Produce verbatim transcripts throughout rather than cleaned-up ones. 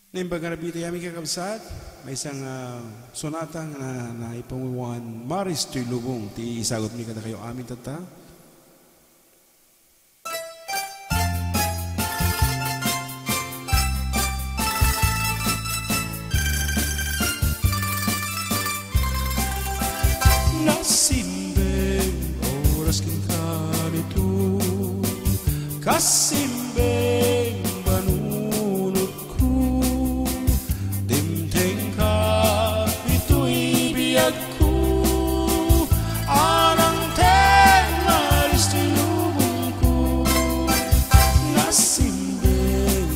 Naimbag nga rabii tayo, amin kakabsat, maysa nga sonata nga na, naipanguwan, Maris toy Lubong, ti isagutmi kadakayo amin tatta. Nasimbeng oras kenka ditoy, kasimbeng panunotko, dimtengka ditoy biagko, anang ten Maris toy Lubongko. Nasimbeng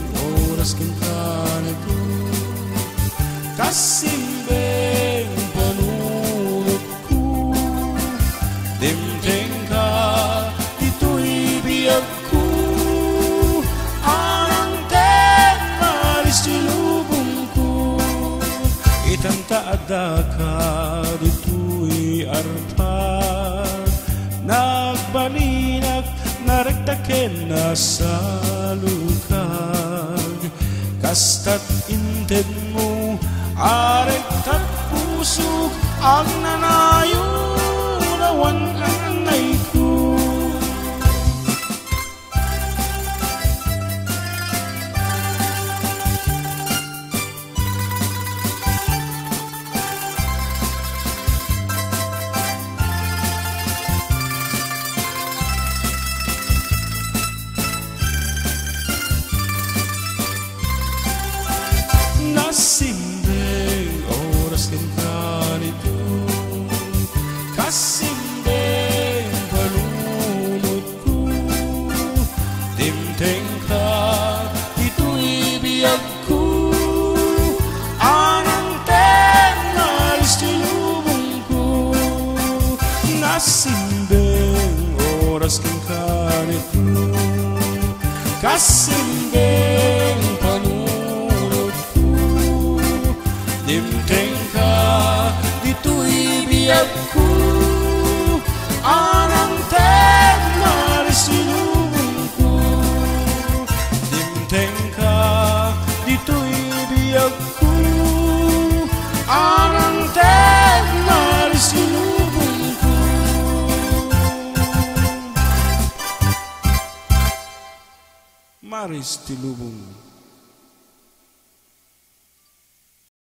oras kenka ditoy, kasimbeng panunotko, dimtengka ditoy biagko, anang ten Maris toy Lubongko. Itanta addaka ditoy arpa, nagbalinak, narektak ken nasalukag. Kastat intedmo, arektak pusok, agnanayon awan annayko. Nasimbeng oras kenka ditoy, kasimbeng panunotko, dimtengka ditoy biagko, anang ten Maris toy Lubongko. Nasimbeng oras kenka ditoy, kasimbeng panunotko, dimtengka ditoy biagko, anang ten Maris toy Lubongko. Dimtengka ditoy biagko, anang ten Maris toy Lubongko. Maris toy Lubong.